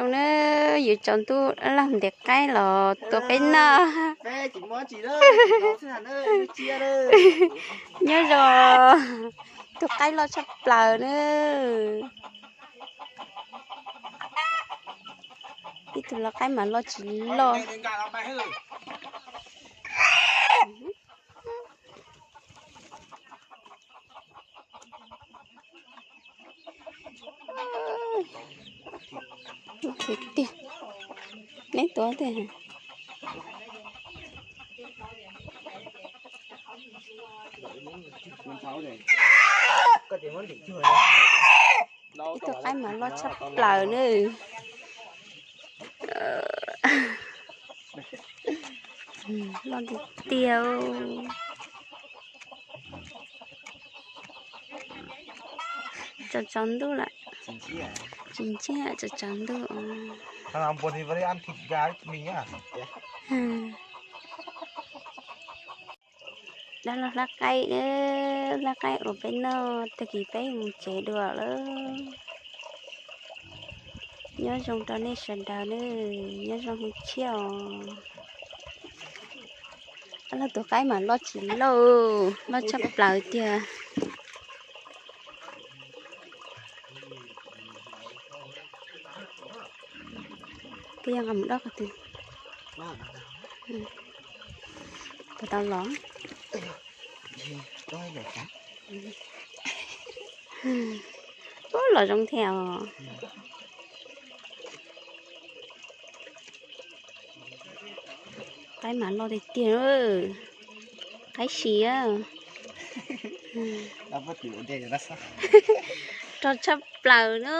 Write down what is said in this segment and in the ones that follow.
Neb yuav tsaus ntuj laj ntes qaib los tua peb noj. Nyob zoo, tus qaib loj tshaj plaws na. Ib tug lau qaib mas loj tsis loj. Tiag, neb tuav tiag. Ib tug qaib mas loj tshaj plaws na. Loj tiag tiag. Tsaus tsaus ntuj lawm. Tsis ntsiag, tsaus tsaus ntuj. Dab laug hlab qaib, hlab qaib uas peb noj tag kis peb mus tsev dua lawm. Nyob zoo rau nej sawv daws na, nyob zoo heev thiab os. Dab laug tus qaib mas loj tsis loj, loj tshaj plaws tiag. Puas yog nqa mus dob qhov twg? Puas tau los? Ub, los zoo thiab os. Qaib mas loj tiag tiag. Qaib si. Rog tshaj plaws na,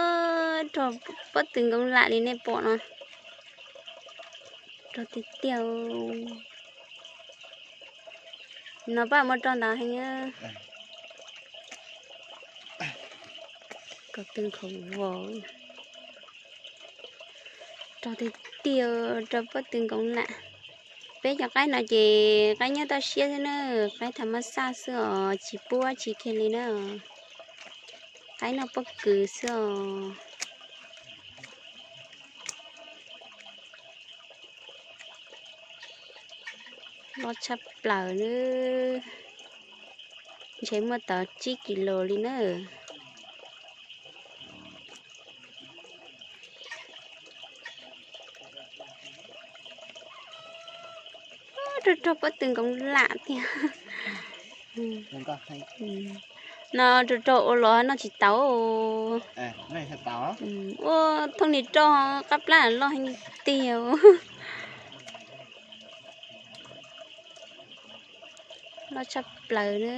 rog pob tw nkoos lam li nej pom no. Rog tiag tiag. No pab muaj rog ntawd heev. Koj twb khaus vos. Rog tiag tiag, rog pob tw nkoos lam. Peb cov qaib no ces qaib nyob toj siab xwb na, qaib tham mab xaj xwb os, tsis puab tsis kiag li na. Qaib noj pob kws xwb os. Loj tshaj plaws na, ntshe muaj tau tsib kis lus li na. Rog rog pob tw nkoos lam tiag. No rog rog ua los noj tsis tau. Ua thooj ni rog qab plab loj heev tiag. Loj tshaj plaws na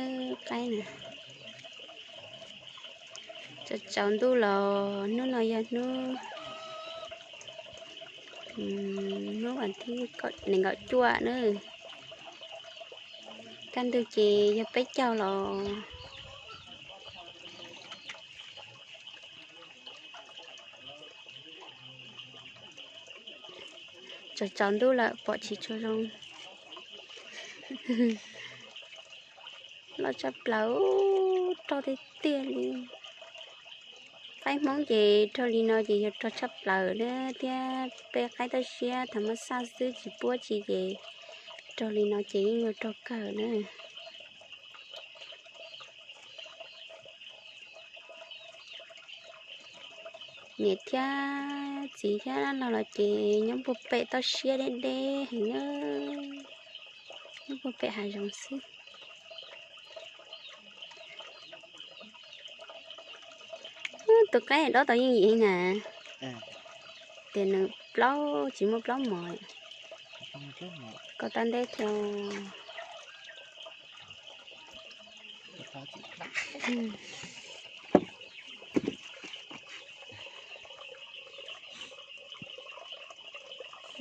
qaib na. Tsaus tsaus ntuj los hnub no yog hnub, hnub vas thib nees nkaum cuaj na. Kaj ntug ces yog peb caug los. Tsaus tsaus ntuj lawm pom tsis tshua zoo. Loj tshaj plaws, rog tiag tiag li. Qaib Hmoob ces rog li no ces yog rog tshaj plaws na, thiab peb qaib toj siab tham mab xaj xwb tsis puab tsis ces rog li no ces yeej yog rog kawg na. Niam thiab txiv thiab laug los ces nyob puag pem toj siab deb deb heev na, nyob puag pem hav zoov xwb. Tus qaib dob tau yeej yim na, tias nws plaub tsis muaj plaub mos. Koj tab nteb thiab.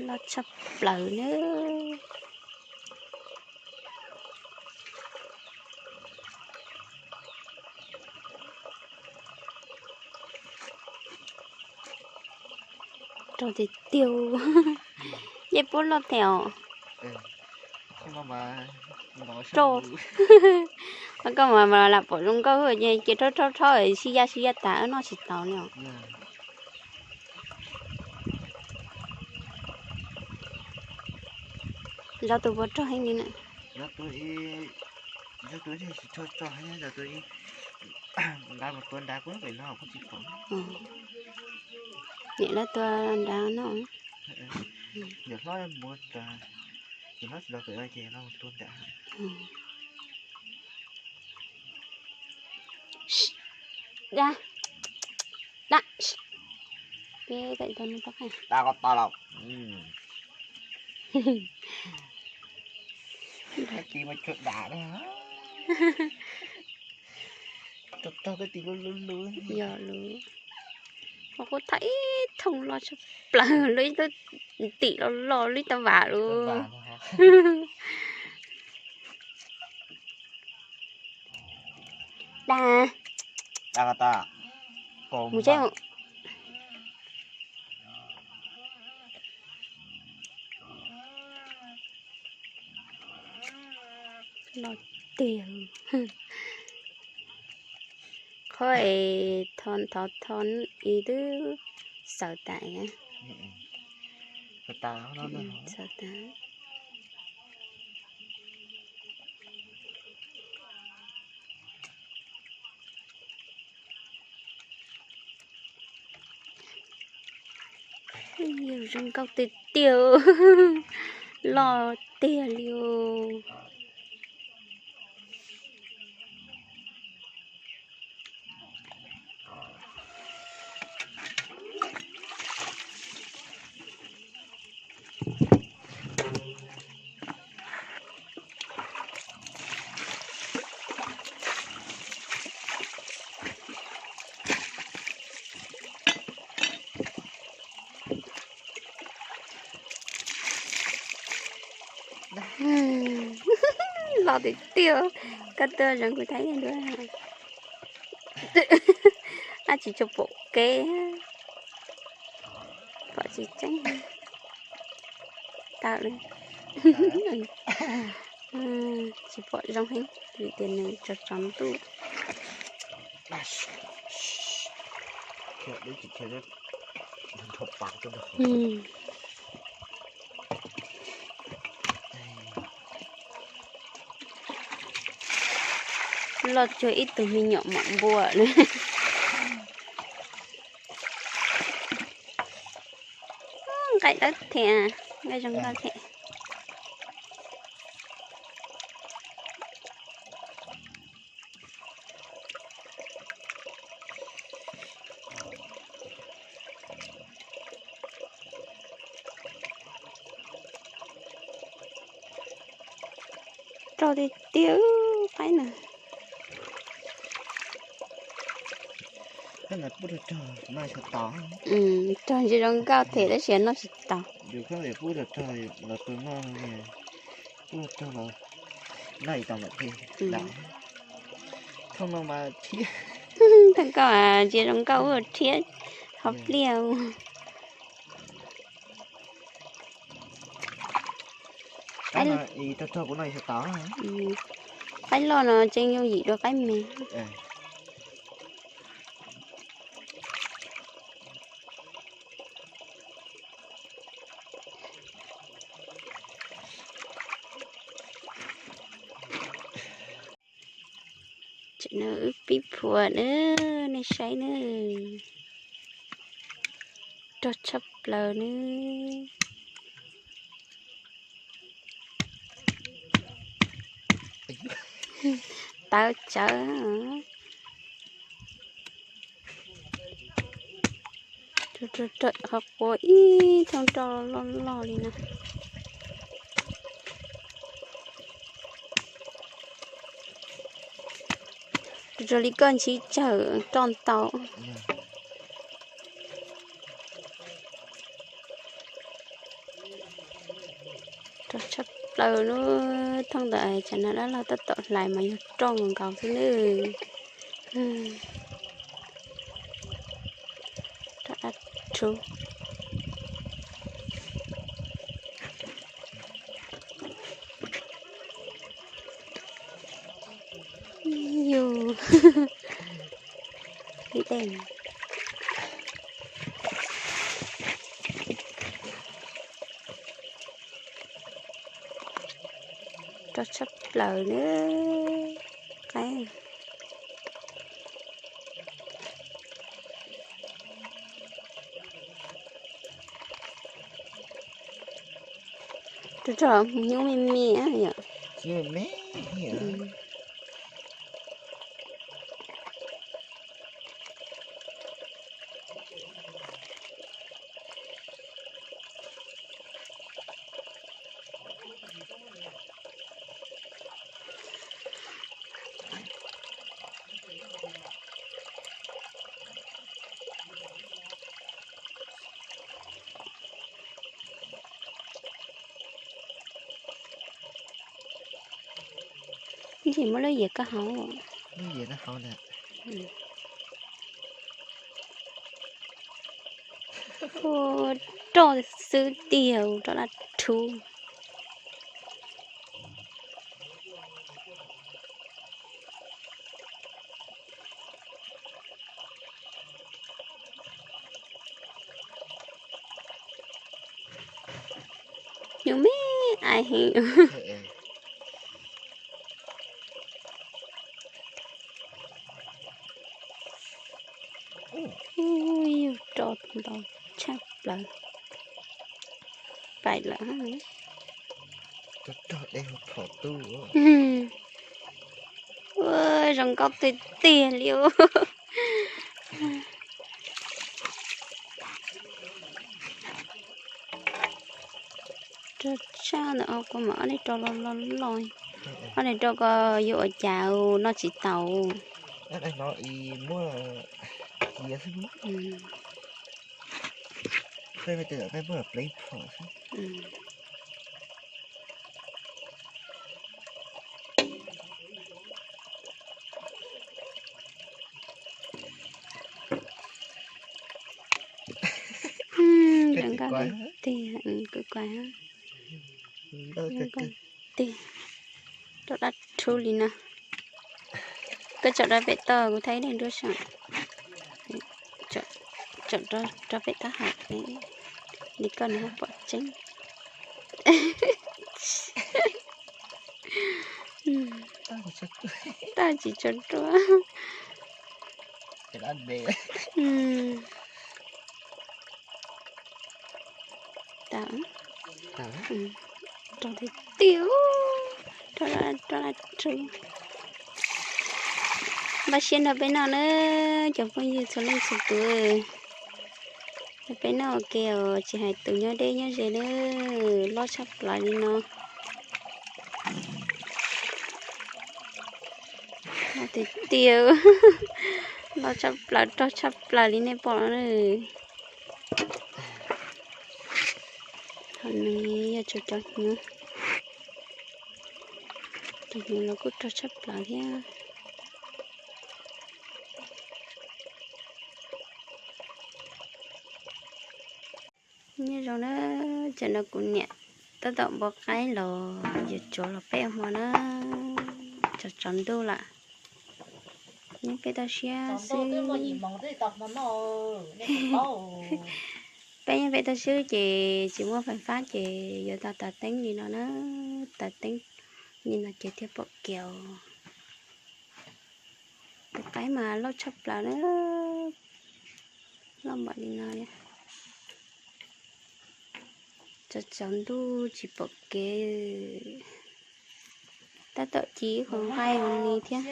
Loj tshaj plaws na. Rog tiag tiag, yej puab loj thiab os. Rog, koj mas lam pom zoo nkauj, ces rhaub rhaub rhaub sib yaj sib yaj tas noj tsis tau li os. Zov tus puas rog heev li na? Zov tus ib, zov tus ib tsis tshua rog heev, zov tus ib nqa mus tua nrad kuj pem no kuj tsis pom. Niam lawv tua nrad no. Yog hlob mus, yog hlob tsis los pem ces los tua nrad. Da, da, peb pem tua no pab qaj. Da ko ta los. Koj tis mas tsuas dam na. Rog rog koj tis lub lub lub. Yog lub. Qhov kuv tham ib thooj los tshaj plaws, lub ib lub ntim los los lub ib tau vam lub. Da. Da ko ta. Mus tsev. Los tiag. Qhov es thov thov thov ib twb xaws tas. Xaws tas. Yog zoo nkauj tiag tiag, loj tiag li os. Los tiag tiag, koj tuaj zoo kuv thaij dua. Ab tsis tshua pom kev, pom tsis tseeb. Tawm li. Tsis pom zoo heev vim tias nws tsaus tsaus ntuj. Loj cuag ib tug me nyuam mom npua li. Nqaij dawb thiab, nqaij zoo nkauj thiab. Rog tiag tiag qaib na. Rog ntsia zoo nkauj thiab tab sis noj tsis tau. Thooj koj ntsia zoo nkauj ua rhiab hauv pliaj. Qaib loj no tseem yooj yim dua qaib me. Tam no wb pib phuam na, nej saib na. Rog tshaj plaws na. Tawv tsawv. Rog, rog, rog, qhov quav ib thooj roj loj loj li no. Rog, rog li koj ntsib tsawg roj ntau. Rog tshaj plaws lub thooj ntawd, tsam no dab laug tab tom hlais mas yog roj nkaus xwb nawb. Roj dab rhuv. Yus, ib teg. Rog tshaj plaws na. Qaib. Rog rog nyuj me me yom. Ntsis muab lub yias koj hauv. Ua roj xwb tiag, roj dab rhuv. Nyuj me ais heev. Yug roj ntau tshaj plaws. Pais lawm. Ua zoo nkauj tiag tiag li. Rog tshaj ntawm kua mas ob niag rog loj loj loj. Ob niag rog ko yuav ua cas noj tsis tau. Zoo nkauj tiag, kuv kuv tiag. Rau dab rhuv li no. Koj tsom rau pem toj, kuv thaij ib daim nruab saum. Tsom rau pem taub hau li koj nws pom tseeb. Tag tsis tso ruaj. Tag, rog tiag tiag, rog dab rhuv. Npaj siab nrog peb noj na, cov phooj ywg txhua leej txhua tus. Nrog peb noj ua ke os, tsis hais tus nyob deb nyob ze na, loj tshaj plaws li no. Loj tiag tiag, loj tshaj plaws, rog tshaj plaws li nej pom no na. Ho nws yog tsuas cov hnyuv, cov hnyuv los kuj rog tshaj plaws thiab. Nyob zoo na, tam no kuv niam tab tom npua qaib los yuav tsuav los peb ua hmo na, tsaus tsaus ntuj lawm. Nyob peb toj siab xwb. Peb nyob peb toj siab ces tsis muaj fais fab ces yuav tau taws teeb li no na, taws teeb li no ces thiaj pom kev os. Tus qaib mas loj tshaj plaws na, loj npaum li no. Tsaus tsaus ntuj tsis pom kev, tab tom ci ib qho nqaij li thiab.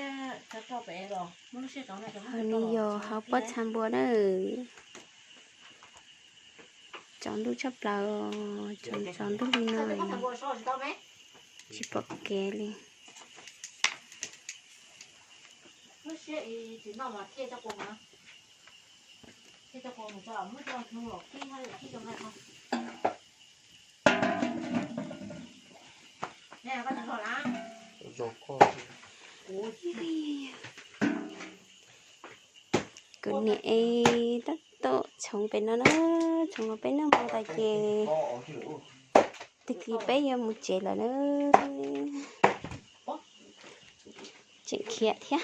Ho nws yog hauv pob txha npua na. Tsaus ntuj tshaj plaws, tsaus ntuj li no tsis pom kev li. Kuv niam es tab tom tshoov pem no na, tshoov los peb noj hmo tas ces tag kis peb yuav mus tsev lawm na. Tseem khiav thiab.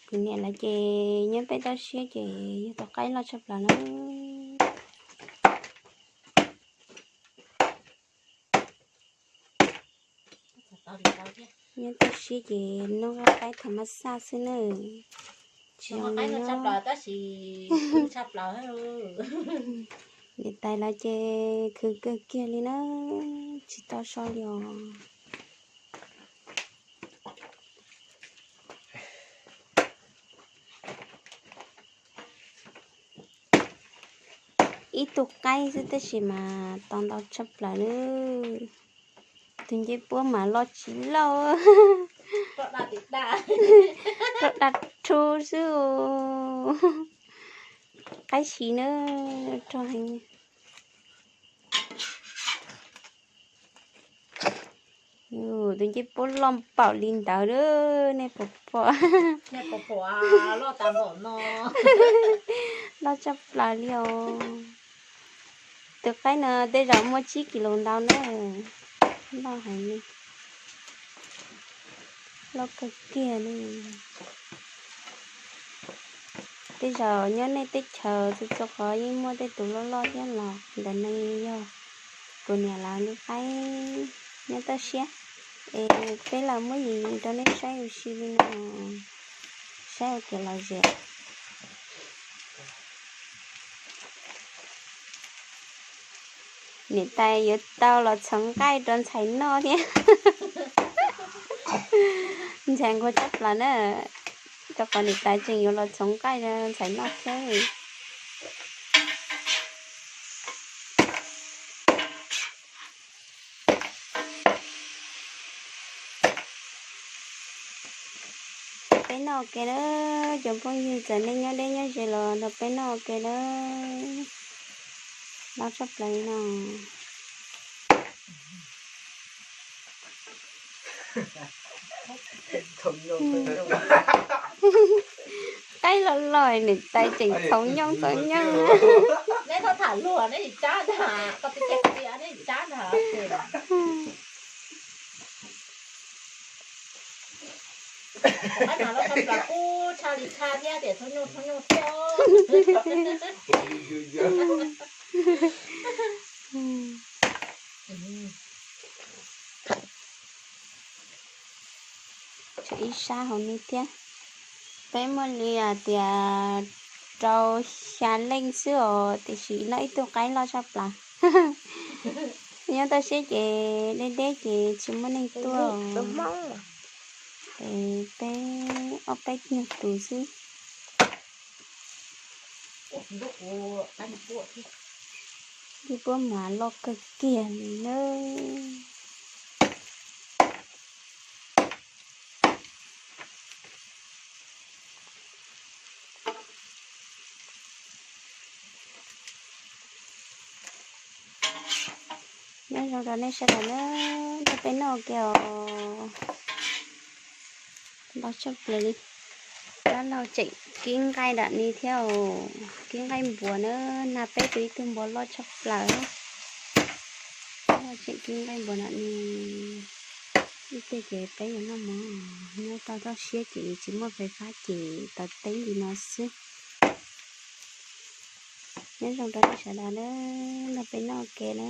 Kuv niam lawv ces nyob peb toj siab ces yog tus qaib loj tshaj plaws na. Nyob toj siab ces noj qaib thaum mab xaj xwb na. Tsis zoo li no. Niam tais lawv ces khwv kawg kiag li na, tsis tau so li os. Ib tug qaib xwb tab sis mas tau ntau tshaj plaws na. Tus ncej puab mas loj tsis loj, roj dag rhu xwb. Qaib si na, rog heev. Tus ncej puab loj npaum li ntawd, nej puas pom? Loj tshaj plaws li os. Tus qaib no tej zaum muaj tsib kis lus ntau na. Loj heev li. Loj kawg kiag li. Tej zaum nyob nej teb chaws txhua txhua qhov yeej muaj tej tus loj loj thiab los ntawm no yog kuv niam lawv li qaib nyob toj siab. Es peb los muab yim rau nej saib ua si li no, saib ua kev lom zem. Niam tais yuav tau los txhoov nqaij rau ntxhais noj thiab. Ntxhais nquag tshaj plaws na, rau qhov niam tais tseem yuav los txhoov nqaij rau ntxhais noj thiab. Peb noj ua ke na, cov phooj ywg txawm nej nyob deb nyob ze los nrog peb noj ua ke na. Loj tshaj plaws li no. Qaib loj loj niam tais tseem txhoov nyooj txhoov nyooj. Neb txhob tham luag, neb tsis tsab ntag, koj tib teg qhov tias neb tsis tsab ntag. Qaib mas loj tshaj plaws, kub tshaj li tshaj thiab tias txhob nyooj txhob nyooj thiab. Tshuav ib sab hauv no thiab. Peb muaj li hais tias rau xya leej xwb os, tiam sis noj ib tug qaib loj tshaj plaws. Nyob toj siab ces deb deb ces tsis muaj neeg tuaj. Es peb ob peb nyuag tus xwb. Ncej puab mas loj kawg kiag li na. Nyob zoo rau nej sawv daws na, nrog peb noj ua ke os. Loj tshaj plaws li. Dab laug tseem kib nqaij nram ni thiab os, kib nqaij npuas na, nag peb tus ib tug npuas loj tshaj plaws. Dab laug tseem kib nqaij npuas nram ni, ib pliag ces peb yuav noj mov, nyob tau toj siab ces tsis muaj fais fab ces taws teb li no xwb. Nyob zoo rau nej sawv daws na, nrog peb noj ua ke na.